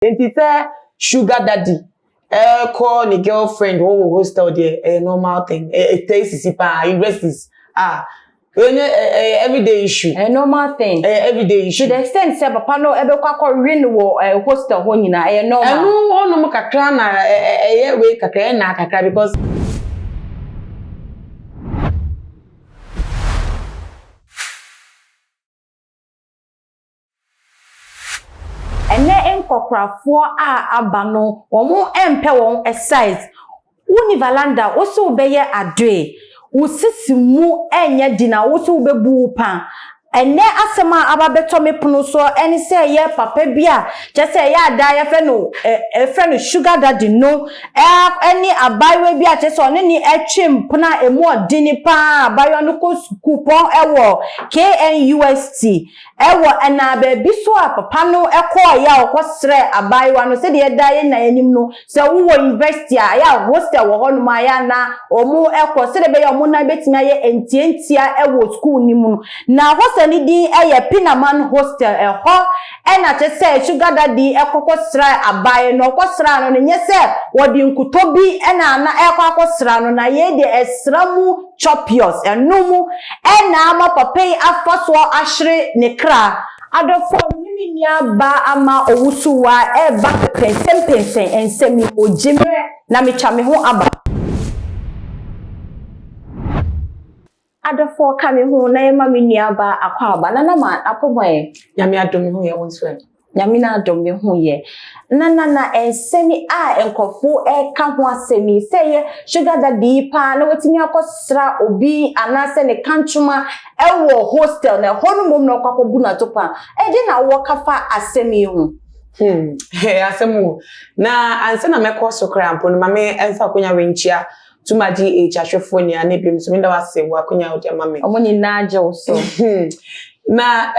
Nti sɛ sugar daddy ɛkɔ ne girlfriend hɔ wɔ hostel deɛ, ɛyɛ normal thing. Ɛtaa sisi paa universities a ɛnyɛ, ɛyɛ everyday issue. Ɛyɛ normal thing. Ɛyɛ everyday issue. To the extent sɛ papa no ɛbɛkɔ akɔwe no wɔ hostel hɔ nyinaa, ɛyɛ normal. Ɛno hɔnom kakra na ɛyɛ wei kakra, ɛyɛ naa kakra because. Ɛnɛ nkɔkorafoɔ a aba no, wɔn mpɛ wɔn size. Wo ni Valanda, wo se wobɛyɛ adoe, wo sisi mu nyɛ den a wo se wobɛbu wo pa. Ɛnɛ asɛm a aba bɛtɔ me pono so ne sɛ ɛyɛ papa bi a kyerɛ sɛ ɛyɛ adaa yɛfrɛ no yɛfrɛ no sugar daddy no ne abaayewa bi a kyerɛ sɛ ɔne ne twe mpena a ɛmu ɔdene paa. Abaayewa no kɔ sukuupɔn wɔ KNUST Ɛwɔ ɛnaa baabi so a papa no kɔɔeɛ a ɔkɔsrɛɛ abaayewa no, sɛdeɛ ɛda yɛn nyinaa anim no, sɛ wowɔ university a, ɛyɛ a hostel wɔ hɔnom a ɛyɛ a na wɔkɔ sɛdeɛ ɛbɛyɛ a wɔn nan bɛtumi ayɛ ntiantia wɔ sukuu no mu no. Na hostel no din yɛ Pinaman Hostel. Ɛhɔ na kyerɛ sɛ Sugar Daddy kɔ kɔsraa abaayewa no. Ɔkɔsraa no no, nyɛ sɛ wɔde nkutɔ bi na na ɛrekɔ akɔsra no, na yei deɛ ɛsra mu Chopios, ɛno mu na ama papa yi afa so ahwere ne kra. Adɔfoɔ, me ne me nua baa ama owusuwaa reba pɛnsɛmpɛnsɛn nsɛm yi mu, gye mmerɛ na metwa me ho aba. Adɔfoɔ, ka me ho na yɛma me nua baa akwaaba. Nana ma apɔmɔ ɛ? Nyame adom, me ho yɛ, wo nso ɛ? Nyame n'adom me ho yɛ. Na na na nsɛm yi a nkurɔfo reka ho asɛm yi, sɛ ɛyɛ sugar daddy yi paa na watumi akɔsra obi anaasɛ ne kantwoma wɔ hostel na ɛhɔ no mmom na ɔkɔ akɔbu no atopa. Ɛdeɛn na wowɔ ka fa asɛm yi ho? Hmm, asɛm o. Na ansa na mɛkɔ so koraa mpo no, ma me mfa akonya wei nkyia Tuma GH ahwɛfoɔ nyinaa ne biom nso meda wo ase wɔ akonya a wode ama me. Wɔn nyinaa gye wo so. Na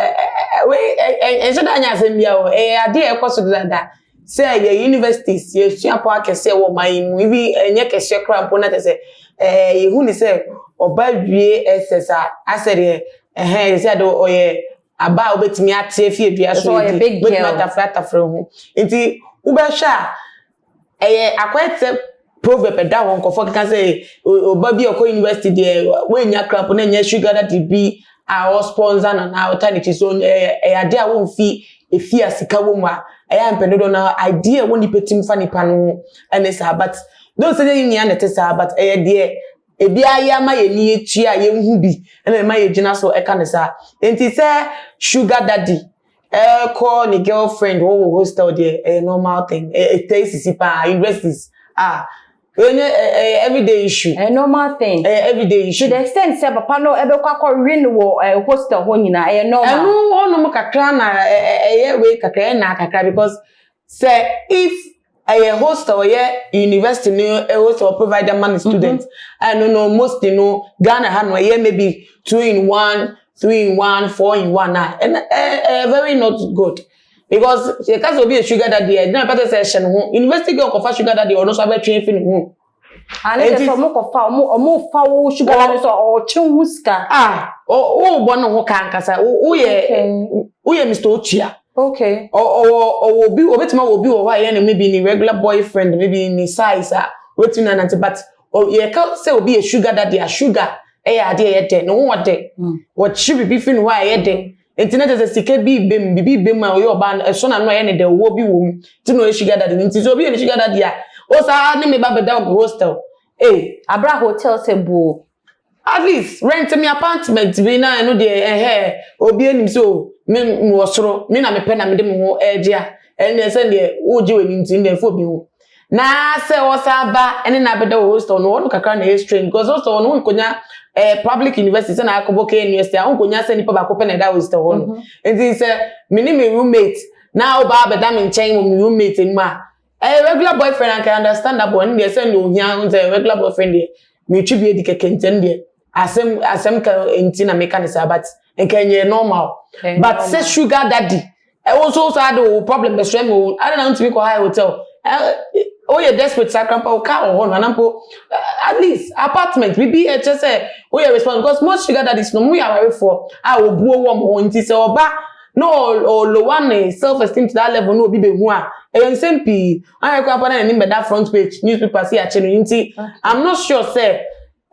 wei ɛnhyɛ da nyɛ asɛm bia o, ɛyɛ adeɛ a ɛkɔ so dada sɛ yɛ universities, yɛ suapɔn akɛseɛ wɔ ɔman yi mu, even ɛnyɛ kɛseɛ koraa mpo na kyerɛ sɛ ɛɛ yɛhu ne sɛ ɔba wie SS a asɛ deɛ ɛhɛn sɛ ade ɔyɛ aba a wobɛtumi ate afi adua so adi, wobɛtumi atafere atafere ho nti wobɛhwɛ a Ɛyɛ akɔyɛ te sɛ proverb ɛda hɔ nkurɔfoɔ keka sɛ ɔba bi a ɔkɔ university deɛ woannya kora mpo na ɛnyɛ sugar daddy bi a ɔsponsor no anaa ɔta n'akyi so ɛyɛ ɛyɛ adeɛ a womfi efi a sika wɔ mu a ɛyɛ a mpɛn dodoɔ no idea ɛwɔ nipa tirim fa nipa no ho ɛne saa, but though sɛ nyɛ nyinaa na ɛte saa, but ɛyɛ deɛ ebi ayɛ ama yɛn ani atua a yɛnhu bi ɛna ɛma yɛgyina so ɛka ne saa. Nti sɛ sugar daddy ɛkɔ ne girlfriend hɔ wɔ hostel deɛ, ɛyɛ normal thing. Ɛtaa sisi paa universities a ɛnyɛ, ɛyɛ everyday issue. Ɛyɛ normal thing. Ɛyɛ everyday issue. To the extent sɛ papa no ɛbɛkɔ akɔwe no wɔ hostel hɔ nyinaa, ɛyɛ normal. Ɛno hɔnom kakra na ɛyɛ wei kakra, ɛyɛ naa kakra because sɛ if ɛyɛ hostel, ɛyɛ university no hostel provide ma ne student, ɛno no mostly no Ghana ha no ɛyɛ maybe two in one, three in one, four in one a ɛna ɛyɛ very not good because yɛka sɛ obi yɛ sugar daddy ɛgyina pɛtɛ sɛ ɛhyɛ ne ho university girl kɔfa sugar daddy, ɔno nso abɛtwe afi ne ho. Ane sɛ sɛ ɔmo kɔfa ɔmo fa wo sugar daddy sɛ ɔtwe ho sika. Ah, wobɔ ne ho ka ankasa, woyɛ Mr. Otua. Ɔwɔ ɔwɔ obi obetumi awɔ obi wɔ hɔ a ɛyɛ no maybe ne regular boyfriend, maybe ne size a obetumi na nante, but yɛka sɛ obi yɛ sugar daddy a, sugar ɛyɛ adeɛ ɛyɛ dɛ ne ho ɔdɛ, wɔkye biribi fi ne hɔ a ɛyɛ dɛ, nti na kyerɛ sɛ sika bi bem biribi bem a ɔyɛ ɔbaa no ɛso n'ano a ɛyɛ ne dɛ ɔwɔ bi wɔ mu nti na ɔyɛ sugar daddy no. Nti sɛ obi yɛ ne sugar daddy a, o saa ne me ba bɛda wɔ hostel ee. Abira hotel sɛ buo. At least rent me apartment bi na ɛno deɛ ɛhɛ obi anim sɛ o me wɔ soro, me na mepɛ na mede me ho ɛregye a, ɛnneɛ sɛ deɛ wogye w'ani nti deɛ mfa obi ho. Na sɛ ɔsan ba ɛne na abɛda wɔ hostel no, hɔ no kakra na ɛyɛ strange because hostel no wonkonya public university sɛ na akɔbɔ KNUST a wonkonya sɛ nipa baako pɛ na ɛda hostel hɔ no. Nti sɛ me ne me roommate na woba abɛda me nkyɛn wɔ me roommate anim a, ɛyɛ regular boyfriend anka understandable, ɛno deɛ sɛ deɛ ohia sɛ regular boyfriend deɛ metwi bi adi kɛkɛ nti ɛno deɛ asɛm ka nti na meka ne saa, but nka ɛnyɛ normal. But sɛ sugar daddy ɛwɔ nso saa de wo problem bɛsrɛ me o, ada na ntumi kɔ high hotel, woyɛ desperate saa krampa wo car wɔ hɔ no anampo at least apartment bibi ɛkyɛ sɛ woyɛ responsible because most sugar daddies no mo yɛ awarefoɔ a obuo wɔ mo ho, nti sɛ ɔba na ɔlower ne self esteem to that level na obi bɛhu a, ɛyɛ nsɛm pii. Ayɛ kora pa na n'anim bɛda front page newspaper si akyi no. Nti I'm not sure sɛ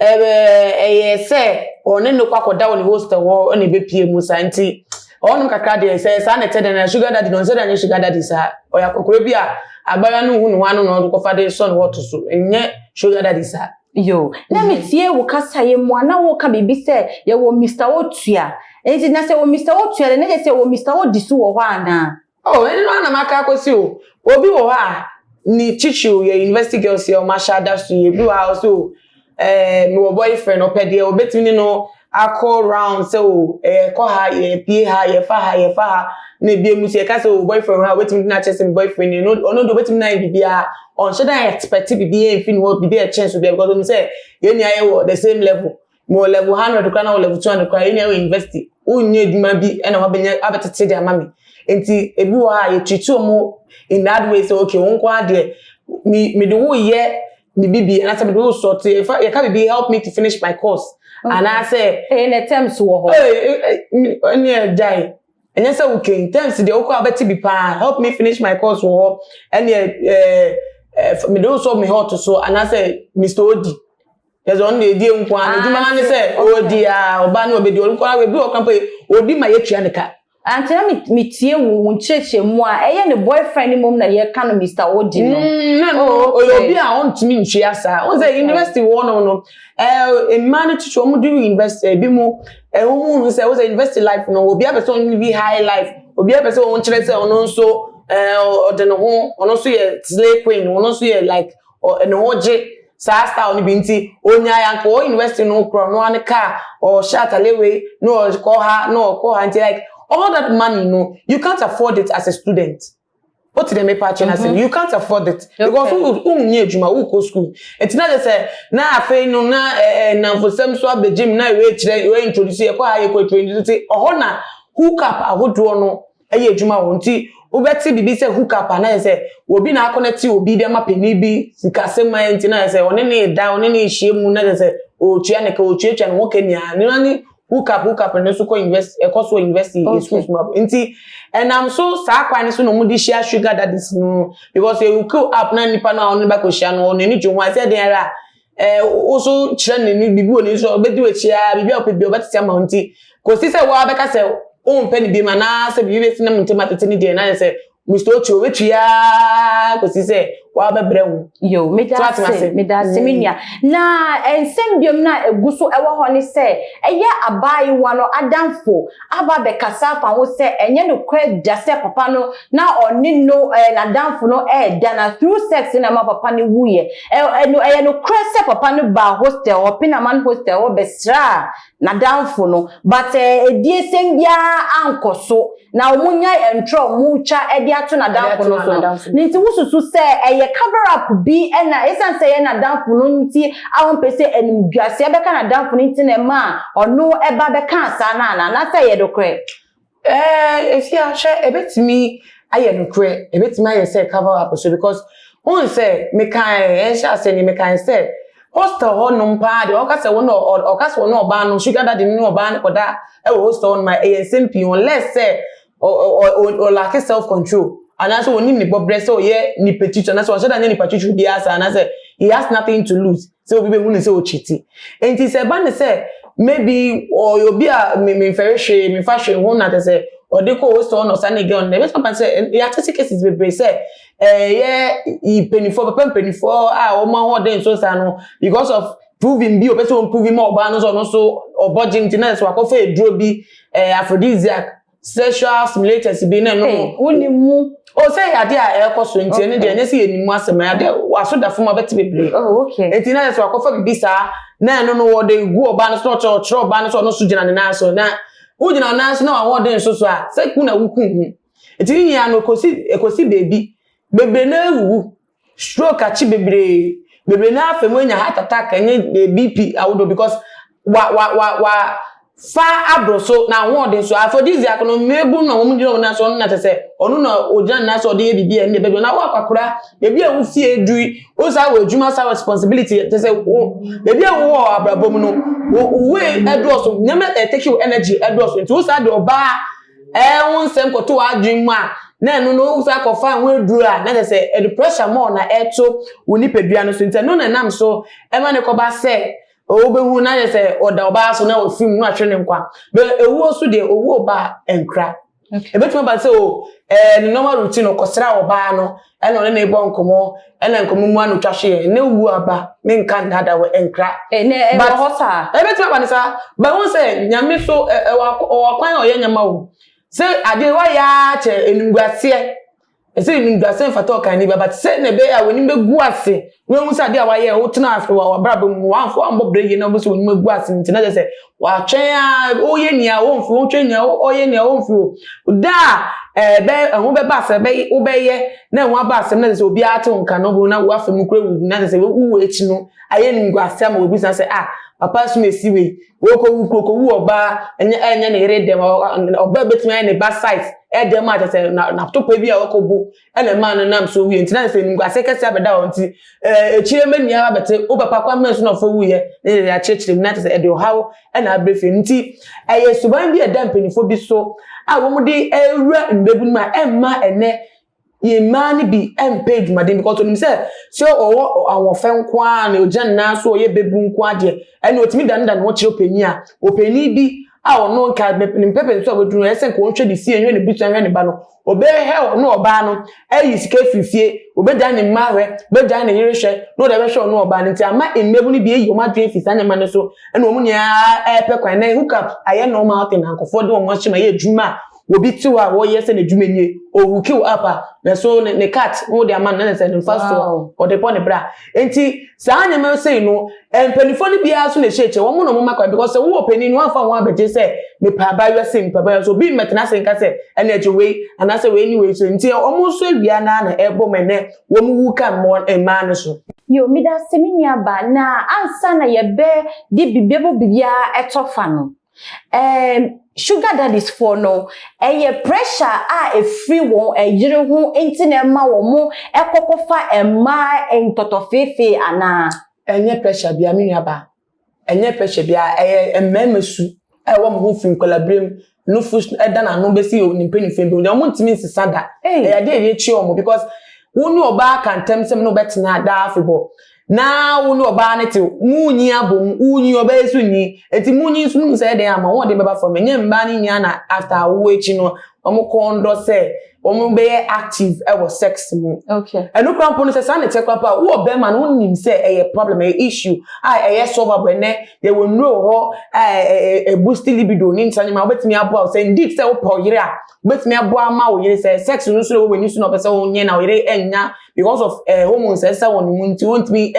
ɛyɛ sɛ ɔne no kɔ akɔda wɔ ne hostel hɔ ɛna ebepie mu saa. Nti ɔnom kakra deɛ, sɛ saa na ɛtɛ dɛ na sugar daddy no, ɔnsɛ dɛ nyɛ sugar daddy saa. Ɔyɛ akɔkora bi a abayewa no hu ne ho ano na ɔde kɔfa de sɔ ne hɔ to so, ɛnyɛ sugar daddy saa. Yo, na metie wo kasa yɛ mu a, na woka biribi sɛ yɛwɔ Mr Otua. Nti na sɛ wɔ Mr Otua de, na kyerɛ sɛ wɔ Mr Odi so wɔ hɔ anaa? Oh, ɛno no anam aka akɔsi o. Obi wɔ hɔ a ne kyikyiw yɛ university girls yɛ, ɔmo ahyɛ ada so yɛ. Bi wɔ ha so mewɔ boyfriend, ɔpɛ deɛ obetumi ne no akɔ round sɛ o kɔ ha, yɛ pie ha, yɛfa ha, yɛfa ha, na ebi emu sɛ yɛka sɛ o boyfriend ha, obetumi de n'akyɛ sɛ mi boyfriend ni no. Ɔno de, obetumi n'ayɛ biribiara, ɔnhyɛ dan expect biribiara mfi ne hɔ, biribi ɛkyɛn so bia, because ɔno sɛ yɛn nyinaa yɛ wɔ the same level. Mo wɔ level 100 koraa na wɔ level 200 koraa, yɛn nyinaa wɔ university, wonyɛ adwuma bi ɛna wabɛnya abɛtete de ama mi. Nti ebi wɔ ha, yɛtreat wɔn in that way sɛ okay, wɔn nko adeɛ mi de wo yɛ mi bibi anaasɛ mi de wo sort yɛfa yɛka bibi, help me to finish my course anaasɛ. Ɛyɛ na terms wɔ hɔ? Ee, ɛne ɛgyae, ɛnyɛ sɛ okay, terms deɛ wokɔ a wobɛte bi paa. Help me finish my course wɔ hɔ, ɛne ɛɛ ɛɛ mede wo sɔ me hot so anaasɛ Mr Odi yɛsɛ ɔno deɛ edi nko ara n'adwuma ne sɛ ɔdi a ɔbaa ne ɔbɛdi ɔno nko ara. Ebi wɔ kampa odi ma yɛtua ne ka. Ante na metie wo nkyerɛkyerɛ mu a, ɛyɛ ne boyfriend mmom na yɛka no Mr Odi no. Na no ɔyɛ obi a ɔntumi ntua saa. Ɔn sɛ university wɔ no, mmaa no twitwi wɔn de university, ebi mu wɔn mu sɛ wɔn sɛ university life no, obi apɛ sɛ ɔn live high life, obi apɛ sɛ ɔn kyerɛ sɛ ɔno nso ɔde ne ho, ɔno nso yɛ slay queen, ɔno nso yɛ like ne ho gye saa style no bi. Nti onya yanko wɔ university no korɔ no ane car, ɔhyɛ atale wei na ɔkɔ ha na ɔkɔ ha. Nti like all that money no, you can't afford it as a student. O ti dɛ mepa akyɛ na sɛ you can't afford it because wo nyɛ adwuma, wo kɔ school. Nti na de sɛ na afei no na namfosɛm so abɛgye mu na ewe kyerɛ, ewe introduce, yɛ kɔ ha, yɛ kɔ introduce. Nti ɔhɔ na hook up ahodoɔ no ɛyɛ adwuma wɔ. Nti wobɛte biribi sɛ hook up a, na yɛ sɛ obi na akɔnɛte obi de ama panin bi sikasɛm ayɛ. Nti na yɛ sɛ ɔne ne da, ɔne ne hyia mu, na yɛ sɛ otua ne ka, otuatua ne ho ka nyinaa ne ne hook up. Hook up no nso kɔ university, ɛkɔ so wɔ university schools mu. Nti ɛnam so saa kwan no so na wɔn de hyia sugar daddies no, because ehu hook up na nipa no a ɔno ba kɔ hyia no, ɔno ani gye ho a sɛ ɛdeɛ ara woso kyerɛ n'ani biribi wɔ n'ani so, ɔbɛdi w'akyi a, biribi a ɔpɛ bi ɔbɛtete ama wo. Nti kò si sɛ wɔn abɛka sɛ ɔmpɛ ne bi mu anaasɛ biribi bɛsi nam ntɛm atete ne deɛ, na yɛ sɛ Mr Ochi obɛtua kò si sɛ wɔabɛbrɛ wo. Yo, meda So ate ase. Ase. Meda ase, me nua. Na nsɛm biom na egu so ɛwɔ hɔ ne sɛ ɛyɛ abaayewa no adamfo aba abɛkasa afa ho sɛ ɛnyɛ nokorɛ da sɛ papa no na ɔne no n'adamfo no ɛɛda, na through sex na ma papa no wuyɛ. Ɛ ɛno ɛyɛ nokorɛ sɛ papa no ba hostel hɔ, Pinaman hostel hɔ, bɛsra n'adamfo no, but ediesɛm biara ankɔ so na wɔn nya ntorɔ wɔn twa ɛde ato n'adamfo no so no. Ne nti wosusu sɛ ɛyɛ cover up bi, ɛna esan sɛ ɛyɛ n'adamfo no nti a wɔmpɛ sɛ animguaseɛ bɛka n'adamfo no nti na ɛma a ɔno ɛba bɛka saa no ana, anaasɛ ɛyɛ nokorɛ? Efi ahwɛ, ebetumi ayɛ nokorɛ, ebetumi ayɛ sɛ cover up so, because wɔn sɛ mekan ɛhyɛ ase ni mekan sɛ hostel hɔnom paa deɛ, ɔka sɛ wɔn ɔka sɛ wɔn ɔbaa no, sugar daddy ne ɔbaa no kɔda ɛwɔ hostel hɔnom a, ɛyɛ nsɛm pii, unless sɛ ɔ ɔ ɔlack self control anaasɛ onim ne bɔbrɛ sɛ ɔyɛ nipa titiri anaasɛ ɔhyɛ da nyɛ nipa titiri bi asa anaasɛ he has nothing to lose sɛ obi bɛhu ne sɛ ɔkyiti. Nti sɛ ɛba ne sɛ maybe ɔyɛ obi a memfɛre hwee, memfa hwee ho na kyerɛ sɛ ɔde kɔ hostel na ɔsa ne girl no, ɛbɛtumi aba sɛ yɛatete cases bebree sɛ ɛyɛ mpanimfoɔ papa, mpanimfoɔ a wɔn ahoɔden nso saa no, because of proving bi ɔpɛ sɛ wɔn proving ma ɔbaa no nso, ɔno nso ɔbɔ gye. Nti na sɛ wakɔfa eduro bi, aphrodisiac, sexual stimulators bi na ɛno. Woni mu. O sɛ yɛ adeɛ a ɛrekɔ so. Nti ɛno deɛ, ɛnyɛ sɛ yɛnim mu asɛm, ɛyɛ adeɛ waso da fam a bɛte bebree. Nti na yɛ sɛ wakɔfa bibi saa na ɛno no wɔde gu ɔbaa no so na ɔkyerɛ ɔbaa no so, ɔno nso gyina ne nan so, na wogyina nan so na wahoɔden nso so a sɛ ku na woku ho. Nti ne nyinaa no ekosi beebi bebree na ewuwu, stroke akyi bebree bebree na afɛ mu anya heart attack, ɛnyɛ BP ahodoɔ, because wa fa aboro so na ahoɔden so aphrodisiac no mmeebu na wɔn gyina wɔn nan so. Ɔno na kyerɛ sɛ ɔno na ogyina ne nan so, ɔde yɛ biribi a ɛne bɛbi na wɔn akɔkora beebi a wofie duri o saa wɔ adwuma saa responsibility kyerɛ sɛ wo beebi a wowɔ abrabɔ mu no, wo wei ɛdɔɔso, nneɛma ɛtake wo energy ɛdɔɔso. Nti wo saa de ɔbaa Ɛho nsɛm kɔto w'adwene mu a, na ɛno no wosan kɔfa ho aduru a, na kyerɛ sɛ ɛde pressure more na ɛto wo nipadua no so. Nti ɛno na ɛnam so ɛma ne kɔba sɛ wobɛhu na kyerɛ sɛ ɔda ɔbaa so na ɔfiri mu na wahwere ne nkwa. Bɛ ewuo so deɛ, owuo ba nkra. Ebɛtumi aba sɛ o ne normal routine, ɔkɔsra ɔbaa no, ɛna ɔne ne bɔ nkɔmɔ, ɛna nkɔmɔ mu ano twa hwe yɛ ne wu aba. Menka nnada wɔ nkra. Ɛnɛ ɛwɔ hɔ saa. Ebɛtumi aba ne saa, bɛhu sɛ Nyame so ɛwɔ ɔwɔ kwan a ɔyɛ nyama o, sɛ adeɛ wayɛ akyɛ enimguaseɛ, ɛsɛ enimguaseɛ mfata ɔkan ni ba, but sɛ na ɛbɛyɛ a w'anim bɛgu ase na ehu sɛ adeɛ a wayɛ, wotena ase wɔ w'abrabɔ mu, wamfo wambɔ brɛ yie na wɔn sɛ w'anim agu ase, nti na kyerɛ sɛ watwɛn a ɔyɛ nea ɔmfi, wotwɛn nea ɔyɛ nea ɔmfi o da a ɛbɛ ɛho bɛba asɛm bɛyɛ wobɛyɛ na ɛho aba asɛm, na kyerɛ sɛ obiara te wo nka no na wafa mu kura wugu, na kyerɛ sɛ wuwu akyi no ayɛ enimguaseɛ ama obi san sɛ, ah, papa so na esi wei, wɔkɔwu kɔwu ɔbaa, ɛnyɛ ne yere dɛm, ɔbaa bɛtumi ayɛ ne ba size ɛdɛm a kyerɛ sɛ na n'atopa bi a wɔkɔbu ɛna mmaa no nam so wie, nti na sɛ enimguase kɛse abɛda hɔ. Nti ekyire mɛ abɛte wo papa kwan mɛ so na ɔfɔ wuyɛ ne yɛde akyerɛkyerɛ mu, na kyerɛ sɛ ɛde ɔhaw ɛna abɛ fie. Nti ɛyɛ suban bi a ɛda mpanyinfoɔ bi so a wɔn de ɛwura mbɛbu mu a ɛmma ɛnɛ yɛn mmaa no bi mpɛ adwumaden, because onim sɛ ɔwɔ ahoɔfɛ nko ara na ogyina ne nan so ɔyɛ bebu nko adeɛ, ɛna otumi danedane ho kyerɛ ɔpanyin a ɔpanyin bi a ɔno nka ne mpɛpɛ nso a waduru, ɛsɛ nka ɔnhwɛ ne fie, nhwɛ ne busua, nhwɛ ne ba no, ɔbɛhwɛ ɔno ɔbaa no, ayi sika firi fie, ɔbɛgya ne mma hwɛ, ɔbɛgya ne yere hwɛ, na ɔde bɛhwɛ ɔno ɔbaa no. Nti ama mmabu no bi ayi wɔn adwene fi saa nneɛma no so, ɛna wɔn nyinaa ɛrepɛ kwan na hook up ayɛ normal thing, na nkɔfoɔ de wɔn ahyɛ mu ayɛ adwuma a obi te hɔ a wɔyɛ sɛ n'adwuma nie, ohook wo up a na so ne cat wo de ama no, na sɛ ne nfa so ɔde bɔ ne bra. Nti saa nneɛma sɛn no, mpanimfoɔ no biara so na ɛhyɛ akyire wɔn na wɔn ma kwan, because sɛ wowɔ panin no, wɔamfa wɔn abɛgye sɛ mepɛ abaayewa sɛ mepɛ abaayewa so, obi mmɛtena ase nka sɛ ɛna akyi wei anaasɛ wei ni wei so. Nti wɔn nso awia naa na ɛbɔ mu ɛnɛ wɔn wu ka mmaa no so. Yo, meda ase, me nuaba. Na ansa na yɛbɛ de biribi bɔ biribiara ɛtɔ fa no, sugar daddies foɔ no, ɛyɛ pressure a efiri wɔn ɛyere ho nti na ɛma wɔn mo ɛkɔkɔfa mmaa ntɔtɔfeefee anaa? Ɛnyɛ pressure bia, me nuaba, ɛnyɛ pressure bia. Ɛyɛ mmarima su a ɛwɔ mo ho fi nkɔlabere mu, nufu ɛda n'ano bɛsi ne mpanyinfoɔ bi mu, wɔn ntumi nsesa da. Ɛyɛ adeɛ a yɛakyi wɔn, because wo ne ɔbaa ka ntɛm sɛm na ɔbɛtena daa afebɔ, na wo ne ɔbaa no te mu nyi abom, wunyi ɔbɛyɛ so nyi, eti mu nyi nso mu sɛ ɛdɛn ama wɔn de bɛba fam. Ɛnyɛ mmaa no nyinaa na after awo akyi no wɔn kɔn dɔ sɛ wɔn bɛyɛ active ɛwɔ sex mu. Ɛno kora mpo no, sɛ saa ne kyɛ kora mpo a, wowɔ bɛrima no, wonim sɛ ɛyɛ problem, ɛyɛ issue a ɛyɛ solvable. Ɛnɛ yɛwɔ nnuro wɔ hɔ a ɛboost libido ne nsa nneɛma, wobɛtumi aboa wo sɛ indeed sɛ wopɛ ɔyere a, wobɛtumi aboa ama wo yere sɛ sex no nso na ɛwɔ w'ani so na ɔpɛ sɛ wonyɛ na wo yere ɛnya because of hormones ɛsɛ wɔ ne mu, nti wontumi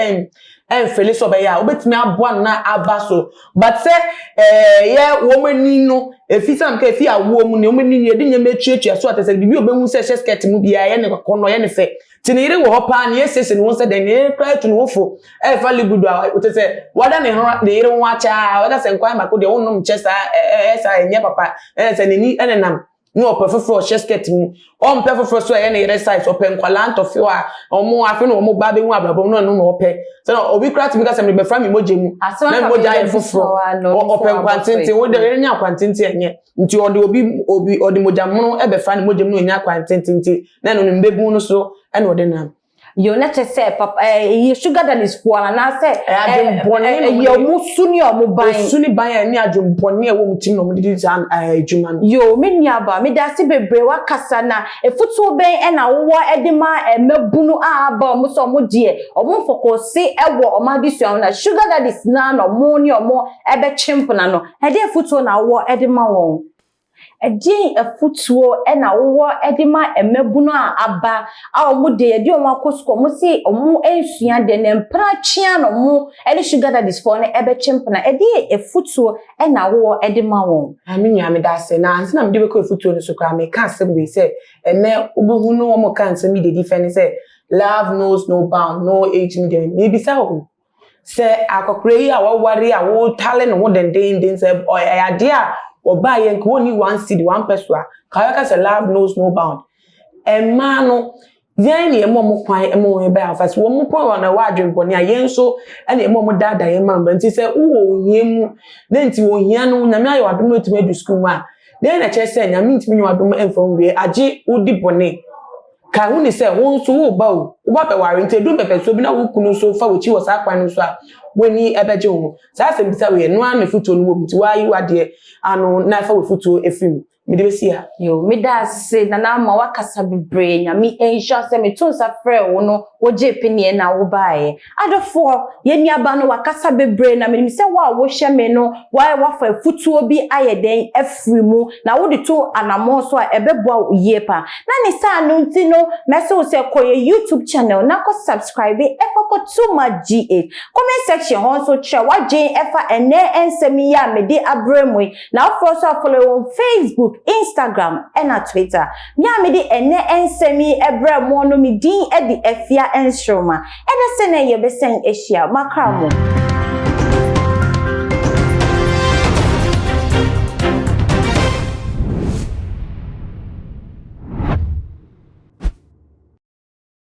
ɛmfele sɛ ɔbɛyɛ a, wobɛtumi aboa no na aba so. But sɛ yɛ wɔn ani no efi sɛ nka efi awoɔ mu ne wɔn ani yɛde nneɛma atuatua so ate sɛ biribi a ɔbɛhu sɛ ɛhyɛ skirt mu biara yɛ ne kɔkɔ no, yɛ ne fɛ, te ne yere wɔ hɔ paa ne yɛsiesie ne ho sɛ dɛn, ne yere kora atu ne ho fo ɛfa libido a wote sɛ wada ne ho ne yere ho akyɛ a wada sɛ nkwan baako deɛ wonnom nkyɛ saa ɛɛ saa ɛnyɛ papa, ɛyɛ sɛ n'ani ɛnenam ne ɔpɛ foforɔ ɔhyɛ skirt mu, ɔmpɛ foforɔ so ɛyɛ ne yere size, ɔpɛ nkwalaa ntɔfew a ɔmo afe na ɔmo ba bɛhu abrabɔ mu no, ɛno na ɔpɛ sɛ obi kora tumi ka sɛ mebɛfra me mogya mu na me mogya ayɛ foforɔ. Ɔpɛ nkwantenten, wo de ɔyɛ nya nkwantenten ɛnyɛ, nti ɔde obi ɔde mogya mono ɛbɛfra ne mogya mu na ɔnya kwantenten, nti na ɛno ne mbɛbu no so ɛna ɔde nam. Yo, na kyerɛ sɛ papa ɛyɛ sugar daddies foɔ anaasɛ Ɛyɛ adwembɔne na ɛyɛ ɔmo su ne ɔmo ban. Osu ne ban a ɛne adwembɔne a ɛwɔ mu tirim na ɔmo de di saa adwuma no. Yo, me nuaba, meda ase bebree, wakasa. Na efutuo bɛn ɛna wowɔ ɛde ma mmabunu a aba ɔmo sɛ ɔmo deɛ ɔmo mfɔkɔse ɛwɔ ɔmo adesua ho na sugar daddies na ɔmo ne ɔmo ɛbɛtwe mpona no, ɛde efutuo na wowɔ ɛde ma wɔn? Ɛdeɛn afutuo ɛna wowɔ ɛde ma mmabunu a aba a ɔmo de yɛde ɔmo akɔ sukuu, ɔmo se ɔmo nsua deɛ na mpena twea na ɔmo ɛne sugar daddies foɔ no ɛbɛtwe mpona, ɛdeɛn afutuo ɛna wowɔ ɛde ma wɔn? Ah, me nua, meda ase. Na ansa na mede bɛkɔ afutuo no so koraa, meka asɛm wei sɛ ɛnɛ wobɛhu no, wɔn ka nsɛm bi de di fɛ ne sɛ love knows no bound, no age. Ne deɛ mebisa wo sɛ akɔkora yi a wɔware a wɔtale ne ho dendenden sɛ ɛyɛ adeɛ a ɔbaa yɛ nka wɔnni 1 cedi 1 pesewa a ka wɔka sɛ love knows no bound. Mmaa no, yɛn ne yɛma ɔmo kwan ma wɔn bɛyɛ afa so, wɔn mo pɔn wɔn ɛwɔ adwembɔne a yɛn nso ɛna yɛma ɔmo daadaa yɛn ma mba. Nti sɛ wowɔ ohia mu na nti ohia no Nyame ayɛ wadom na otumi adu sukuu mu a, Dɛn na ɛkyerɛ sɛ Nyame ntumi nyɛ w'adom mfa wo nwie agye wodi bɔne? Kae hu ne sɛ wo nso woreba o, woba bɛware nti ɛduru mpɛpɛsoɔ bi na wo kunu nso fa w'akyi wɔ saa kwan no so a, w'ani bɛgye wo ho. Saa asɛmbisa wei ɛno ara na afutuo no wɔ mu nti woayi w'adeɛ ano na fa w'afutuo firi mu. Mede bɛsi ha. Yo, meda ase Nana Ama wakasa bebree Nyame nhyira sɛ meto nsa frɛɛ wo no wogyee peneɛ na wobaeɛ. Adɔfoɔ, yɛn nuaba no wakasa bebree na menim sɛ wo a wohwɛ me no wafa afutuo bi ayɛ dɛn afiri mu na wode to anamɔn so a ɛbɛboa wo yie paa. Na ne saa no nti no mɛse wo sɛ kɔ yɛn YouTube channel na kɔ subscribe ɛfa kɔ Tuma GH. Comment section hɔ nso kyerɛ w'adwen ɛfa ɛnɛ nsɛm yi a mede abrɛ mu yi. Na afoforɔ nso afollow wɔn Facebook, Instagram ɛna Twitter. Me a mede ɛnɛ nsɛm yi ɛbrɛ mo no me din de Afia Nsoroma. Ɛda sɛ nɛ yɛbɛsan ahyia. Makra mo.